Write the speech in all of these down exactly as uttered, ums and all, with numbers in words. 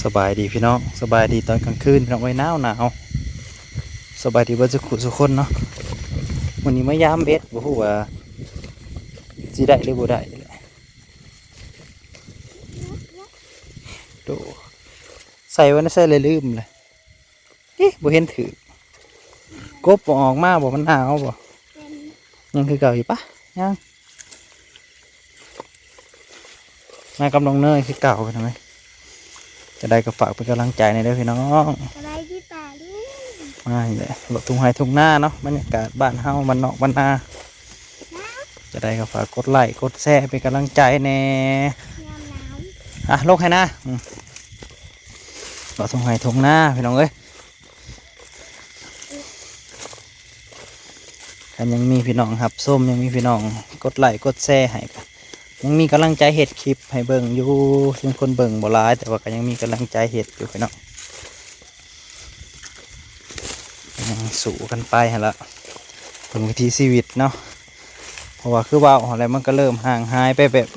สบายดีพี่น้อง สบายดีตอนกลางคืนพี่น้องเอ้ย หนาวหนาว สบายดีเบิดสุขุสุคนเนาะ มื้อนี้มายามเบ็ด บ่ฮู้ว่าสิได้หรือบ่ได้แหละ โด ใส่ไว้ในใส่เลยลืมเลย เอ๊ะ บ่เห็นถืก กบบ่ออกมาบ่ มันหนาวบ่ ยังคือเก่าอยู่ปะ ยัง มากับน้องเนยคือเก่าพี่น้องเอ้ย จะได้ก็ฝากเป็นกำลังใจในอยเด้อพี่น้อง สบายดีป่าลุง มาอีกแล้ว เลาะทุ่งไร่ทุ่งนาเนาะ บรรยากาศบ้านเฮา บ้านนอกบ้านนา จะได้ก็ฝากกดไลค์กดแชร์เป็นกำลังใจแหน่ ยามหนาว อ่ะ ลงให้นะ อืม เลาะทุ่งไร่ทุ่งนาพี่น้องเอ้ย คันยังมีพี่น้องรับชม ยังมีพี่น้องกดไลค์กดแชร์ให้ก็ยังมีกำลังใจเฮ็ดคลิปให้เบิ่งอยู่ ถึงคนเบิ่งบ่หลาย แต่ว่าก็ยังมีกำลังใจเฮ็ดอยู่พี่น้อง ยังสู้กันไปหั่นละ เป็นวิถีชีวิตเนาะ เพราะว่าคือเว้าหั่นแหละ มันก็เริ่มห่างหายไปแบบ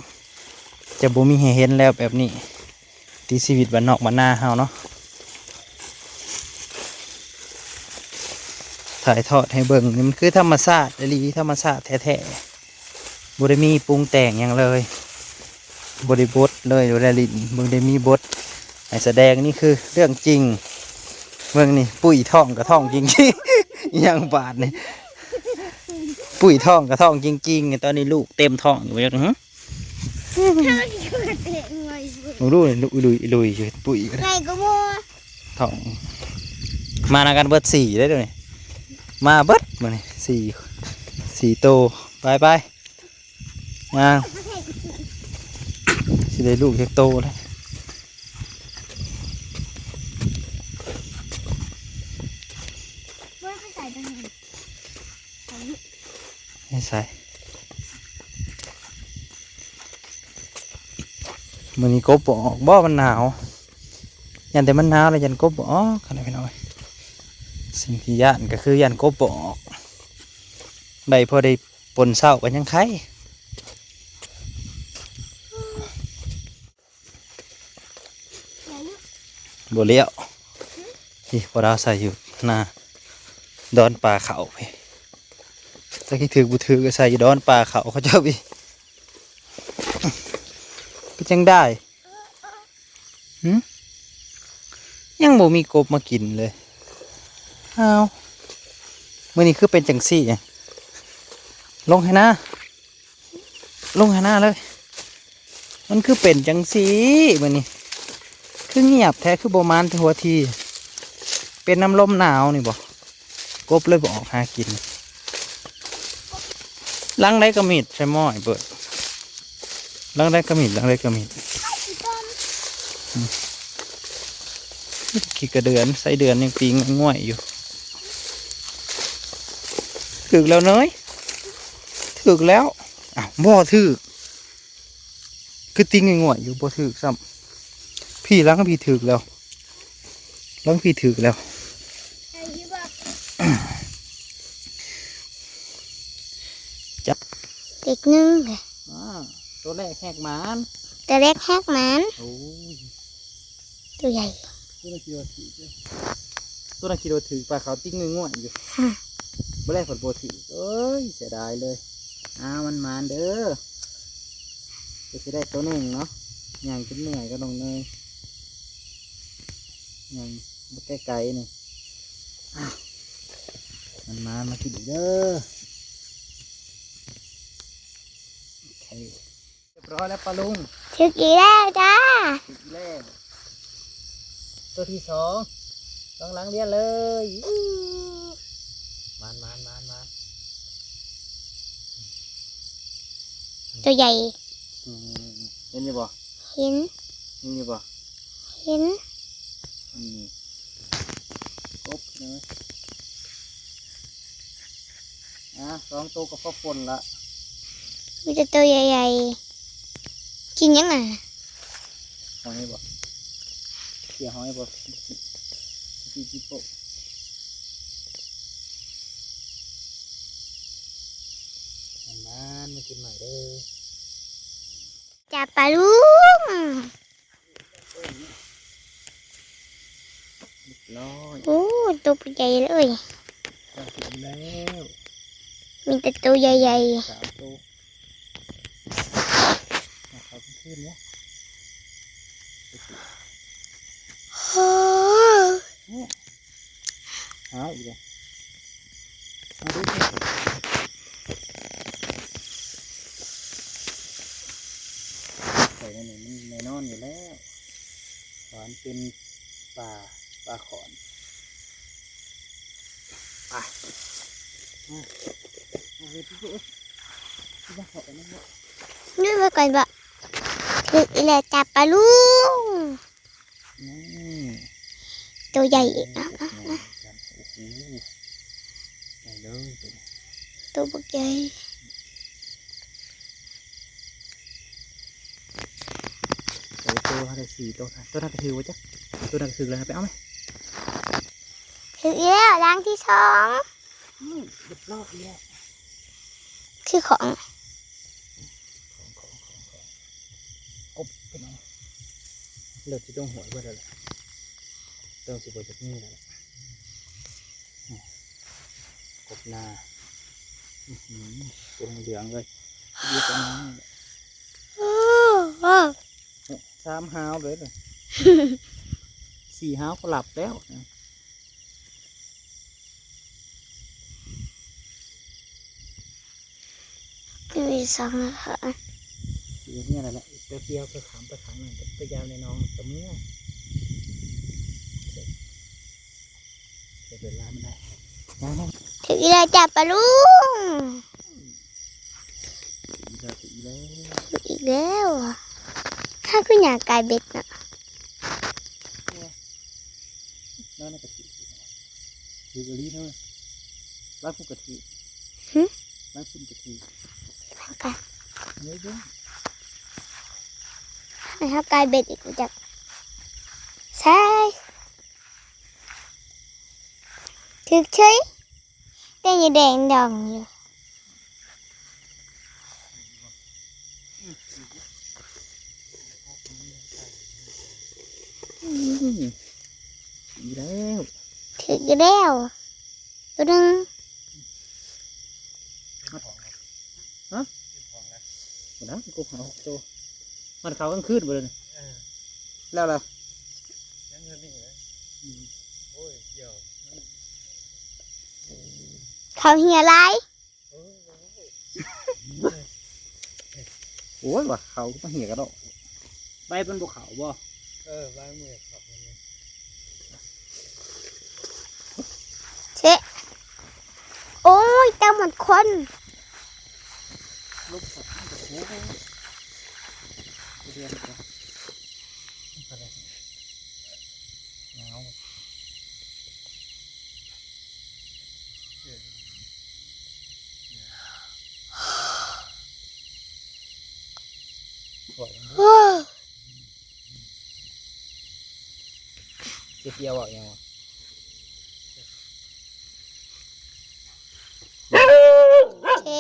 จะบ่มีให้เห็นแล้วแบบนี้ วิถีชีวิตบ้านนอกบ้านนาเฮาเนาะ ถ่ายทอดให้เบิ่ง นี่มันคือธรรมชาติอีหลี ธรรมชาติแท้ๆ บ่ได้มีปรุงแต่งหยังเลย บ่ได้บดเลย บ่ได้หลิ้น บ่ได้มีบดให้แสดง นี่คือเรื่องจริง เบิ่งนี่ ปุ้ยท้องก็ท้องจริงๆ อีหยังบาดนี่ ปุ้ยท้องก็ท้องจริงๆ ตอนนี้ลูกเต็มท้องอยู่ บ่จัก หึ ถ้ามันก็เตะงอยเว้ย มึงดูนี่ ลุยๆ ลุยอยู่ ปุ้ยก็ได้ ไงก็มัว ท้อง มานำกันเบิดสี่ได้อเดี๋ยวนี้ มาเบิดมื้อนี้ สี่ สี่โต ไปไป ย่าง สิได้ลูกจักโตแล้ว เว้ย ไปใส่ตรงไหน ไม่ใส่ มื้อนี้กบบ่ออกบ่ มันหนาว ย่านแต่มันหนาวแล้วย่านกบบ่ออก คันพี่น้องเอ้ย สิ่งที่ย่านก็คือย่านกบบ่ออก ได้พอได้ป่นเช้าก็ยังไค บ่เลี้ยว นี่พอดาวใส่อยู่หน้าดอนป่าเขาพี่ จักสิถืกบ่ถืกก็ใส่อยู่ดอนป่าเขาเขาเจ้าพี่ เป็นจั่งใด หึ ยังบ่มีกบมากินเลย อ้าว มื้อนี้คือเป็นจั่งซี่อะ ลงให้นะ ลงให้นะเลย มันคือเป็นจั่งซี่มื้อนี้ คือเงียบแท้ คือบ่หมานแต่หัวที เป็นนำลมหนาวนี่บ่ กบเลยบ่ออกหากิน หลังใดก็มิดใส่หม้อไอ้เบิด หลังใดก็มิด หลังใดก็มิด อืม ขี้กระเดือน ไส้เดือนยังตีง่วยอยู่ ถืกแล้วเนย ถืกแล้ว อ้าว บ่ถืก คือตีง่วยๆอยู่ บ่ถืกซ้ำ พี่หลังพี่ถืกแล้ว หลังพี่ถืกแล้ว จับ เด็กหนึ่งเลยอ่า ตัวแรกแหกหมาน ตัวเล็กแหกหมาน โอ้ย ตัวใหญ่ ตัวนั้นคิดว่าถืกเลย ตัวนั้นคิดว่าถืก ปลาขาวติ๊กง่วยๆอยู่ ฮะ บ่แรกผลบ่ถืก เอ้ย เสียดายเลย อ้าว มันหมานเด้อ ก็สิได้ตัวหนึ่งเนาะ ย่างจนเมื่อยก็ลงเลย ย่างบ่ไกลๆนี่ อ้าว มันหมาน มากินอีกเด้อ โอเค เรียบร้อยแล้วปลาลุง ถืกอีกแล้วจ้า ถืกอีกแล้ว ตัวที่สอง สองหลังเรียนเลย หมาน หมาน หมาน หมาน ตัวใหญ่ อืม เห็นอยู่บ่ เห็น เห็นอยู่บ่ เห็น อืม ครบนะ อ่ะ สองตัวก็พอปนละ มีแต่ตัวใหญ่ๆ กินยังไง หอยบ่ เขี่ยหอยบ่ จิจิโปะ มันมากินใหม่เด้อ จ้าปลาลุง ร้อย โอ้ ตัวใหญ่เลย เก้าสิบแล้ว มีแต่ตัวใหญ่ๆ สามตัว เอาเขาขึ้นเนี่ย โอ้ เนี่ย หาอีกแล้ว มาดูสิ ใส่ในนี่มันแน่นอนอยู่แล้ว หวานเป็นปลา ปลาขอน ไป มา เอาเลยพี่เอ้ย ที่บ้านเขาเอานั่นเนี่ย นี่ไว้ก่อนบ่ ถืออีแลจับปลาลุง นี่ ตัวใหญ่อีก เอา เอา เอา โอ้โห ใหญ่เลยตัวนี้ ตัวบักใหญ่ โอ้ ตัวละสี่ตัว ตัวนั้นก็ถือว่าจัก ตัวนั้นก็ถือแล้วนะ ไปเอาไหม ถืออีกแล้ว ล้างที่สอง อืม เรียบร้อยแล้ว คือของ ของ ของ ของ ของ กบไปหน่อย เลิกที่ต้องหวยเบิดแล้วล่ะ ต้องสิบ่จักนี่แล้วล่ะ อืม กบนา อื้อหือ ตัวเหลืองเลย เยอะขนาดนี้ โอ้โห สามหาวเลยเลย สี่หาวก็หลับแล้วนะ มีสองนะคะ อยู่เนี่ยแหละ แป๊บเดียวก็ขามไปขามหนึ่ง ไปยาวในหนองกับเมือง เดี๋ยวเดินลามันได้ มามา ถืออีกแล้วจ้ะปลาลุง อีกแล้ว อีกแล้ว ถ้าขึ้นอยากกลายเบ็ดน่ะ นั่นน่ะกะทิ ถือกะลินะเว้ย ร้านคุณกะทิ หึ ร้านคุณกะทิ พักกัน เฮ้ยเด้อ นะครับ กลายเบ็ดอีก กูจัก ใช่ ถือเฉย แต่ยังแดงดองอยู่ อืม อีกแล้ว ถืออีกแล้ว ตัวหนึ่ง ฮะ บ่นะ กูหาหกตัว มันเขากลางคืนบ่เลยนี่ เออ แล้วล่ะ ยังเงินนี่เหรอ อืม โอ้ย เดี๋ยว มัน เขาเหี่ยหลาย เออ โอ้ย ว่ะ เขาก็มาเหี่ยกันเนาะ ใบมันบ่ขาวบ่ เออ ใบมันบ่ขาวมันเนี่ย เชะ โอ้ย เจ้าหมดคน ลบสัตว์มันก็โค้งเรียนกัน หนาว เก็บเกี่ยวเอาอย่างวะ เท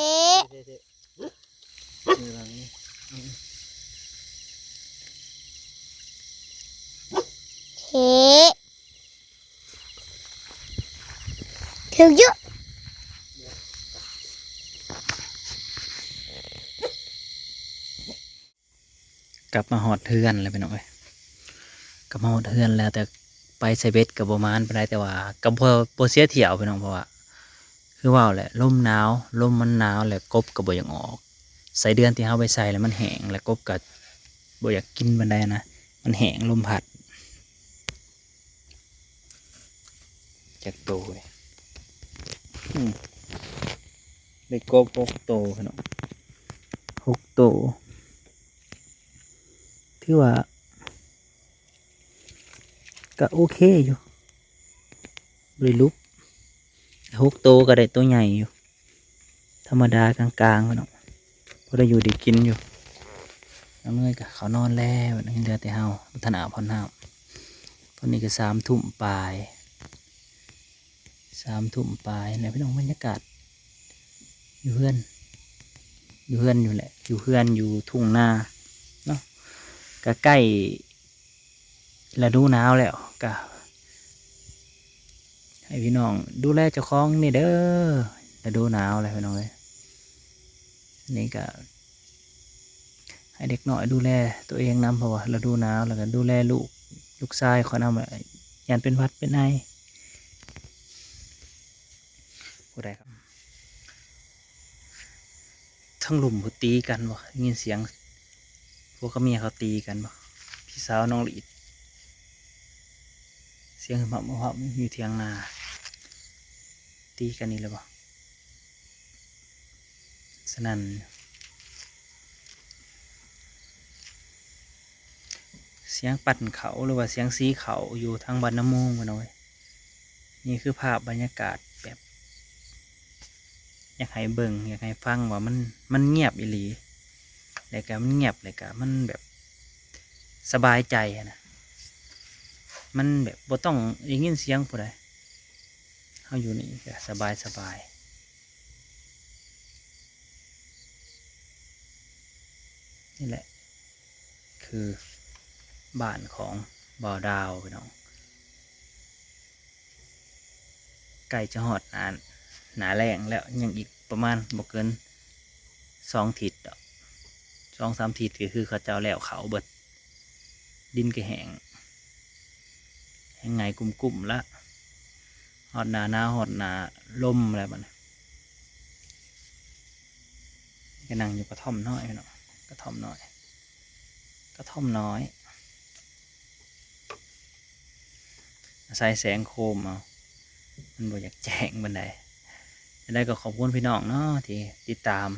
เท เท เท นี่หลังนี่ เท ถือเยอะ กลับมาฮอดเฮือนแล้วพี่น้องเอ้ย กลับมาฮอดเฮือนแล้ว แต่ไปใส่เบ็ดก็บ่หมานปานใด แต่ว่าก็บ่ บ่เสียเที่ยวพี่น้อง เพราะว่า คือเว้าแหละ ลมหนาว ลมมันหนาวแล้วกบก็บ่อยากออก ใส่เดือนที่เฮาไปใส่แล้วมันแห้ง แล้วกบก็บ่อยากกินปานใดนะ มันแห้ง ลมพัด จักโตเลย อืม ได้กบหกโตพี่น้อง หกโต ถือว่า ก็โอเคอยู่ บ่ได้หลุบ หกโตก็ได้โตใหญ่อยู่ ธรรมดากลางๆพี่น้อง พอได้อยู่ได้กินอยู่ น้องเนยก็เขานอนแล้ว ยังเหลือแต่เฮา บ่ทันอาบน้ำ ตอนนี้ก็สามทุ่มปลาย สามทุ่มปลายนะพี่น้อง บรรยากาศ อยู่เฮือน อยู่เฮือนอยู่แหละ อยู่เฮือนอยู่ทุ่งนาเนาะ ก็ใกล้ฤดูหนาวแล้ว ก็ ให้พี่น้องดูแลเจ้าของนี่เด้อ ฤดูหนาวเลยพี่น้องเอ้ย นี่ก็ให้เด็กน้อยดูแลตัวเองนำ เพราะว่าฤดูหนาว แล้วก็ดูแลลูก ลูกชายข้อยนำ ย่านเป็นหวัดเป็นไอ ผู้ใดครับ ทั้งลุ่มผู้ตีกันบ่ ได้ยินเสียงผัวกับเมียเขาตีกันบ่ พี่สาวน้องหลีด เสียงหึมหำหึมหำอยู่เถียงนา ตีกันนี่แหละบ่ สนั่น เสียงปั่นเขาหรือว่าเสียงสีเขาอยู่ทางบ้านน้ำมูงพี่น้องเอ้ย นี่คือภาพบรรยากาศแบบ อยากให้เบิ่ง อยากให้ฟังว่ามัน มันเงียบอีหลี แล้วก็มันเงียบ แล้วก็มันแบบสบายใจหั้นนะ มันแบบบ่ต้องได้ยินเสียงผู้ใด เฮาอยู่นี่ก็สบายสบาย นี่แหละ คือบ้านของบ่าวดาวพี่น้อง ใกล้จะฮอดหน้า หน้าแล้งแล้ว ยังอีกประมาณบ่เกินสองอาทิตย์ดอก สองสามอาทิตย์ก็คือเขาเจ้าแล้วเขาเบิด ดินก็แห้ง แห้งไงกุ้มๆละ ฮอดหน้าหนาว ฮอดหน้าลมแล้วบัดนี้ ก็นั่งอยู่กระท่อมน้อยพี่น้อง กระท่อมน้อย กระท่อมน้อย อาศัยแสงโคมเอา มันบ่อยากแจ้งปานใด จั่งใดก็ขอบคุณพี่น้องเนาะ ที่ติดตาม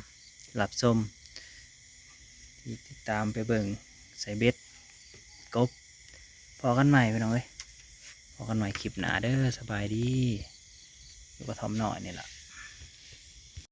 รับชม ที่ติดตามไปเบิ่งใส่เบ็ดกบ พ้อกันใหม่พี่น้องเอ้ย พ้อกันใหม่คลิปหน้าเด้อ สบายดี อยู่กระท่อมน้อยนี่ล่ะ